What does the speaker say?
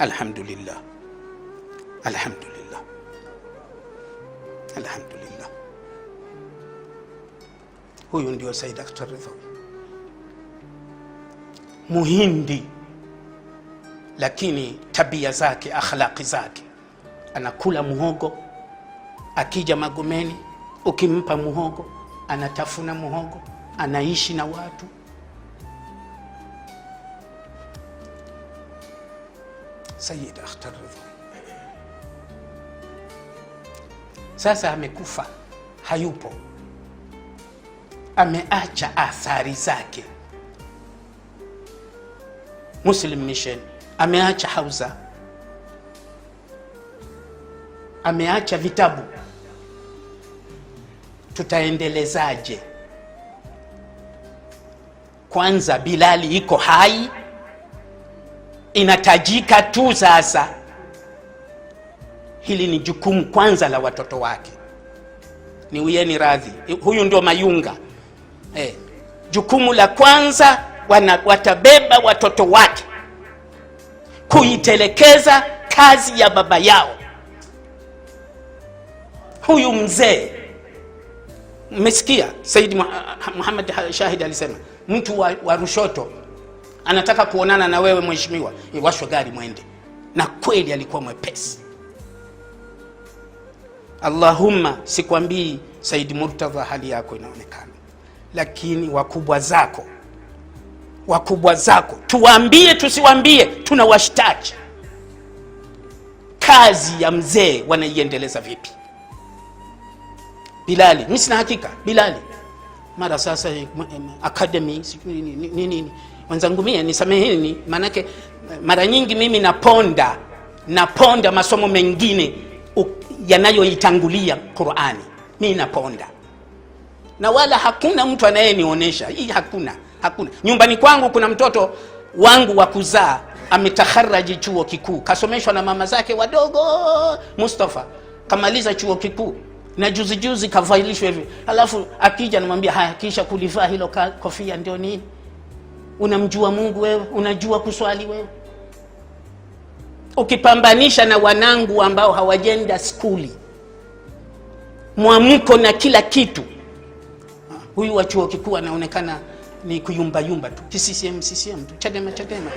Alhamdulillah, alhamdulillah, alhamdulillah. Huyu ndio Said Akhtar Ridhawi, Muhindi, lakini tabia zake, akhlaqi zake, anakula muhogo. Akija Magomeni, ukimpa muhogo anatafuna muhogo, anaishi na watu. Sayyid Akhtar Ridhawi sasa amekufa, hayupo, ameacha athari zake. Muslim Mission ameacha hauza, ameacha vitabu. Tutaendelezaje? Kwanza Bilali iko hai, inatajika tu sasa. Hili ni jukumu kwanza la watoto wake. Niwieni radhi, huyu ndio Mayunga. Jukumu la kwanza watabeba watoto wake kuitelekeza kazi ya baba yao. Huyu mzee mmesikia Said Muhammad Shahid alisema mtu wa Rushoto anataka kuonana na wewe mheshimiwa, iwashwe gari mwende. Na kweli alikuwa mwepesi. Allahumma, sikwambii Said Murtadha hali yako inaonekana, lakini wakubwa zako tuwaambie tusiwaambie, tunawashtaki. Kazi ya mzee wanaiendeleza vipi? Bilali, mimi sina hakika Bilali mara sasa academy sijui nini nini, wenzangu mie nisameheni, maanake mara nyingi mimi naponda masomo mengine yanayoitangulia Qur'ani, mimi naponda, na wala hakuna mtu anayenionyesha hii, hakuna, hakuna. Nyumbani kwangu kuna mtoto wangu wa kuzaa ametakharaji chuo kikuu, kasomeshwa na mama zake wadogo Mustafa, kamaliza chuo kikuu na juzi juzi kavalishwa hivi, alafu akija namwambia haya, kisha kulivaa hilo kofia ndio nini? Unamjua Mungu wewe? Unajua kuswali wewe? Ukipambanisha na wanangu ambao hawajenda skuli, mwamko na kila kitu, huyu wa chuo kikuu anaonekana ni kuyumbayumba tu, CCM CCM tu, Chadema Chadema.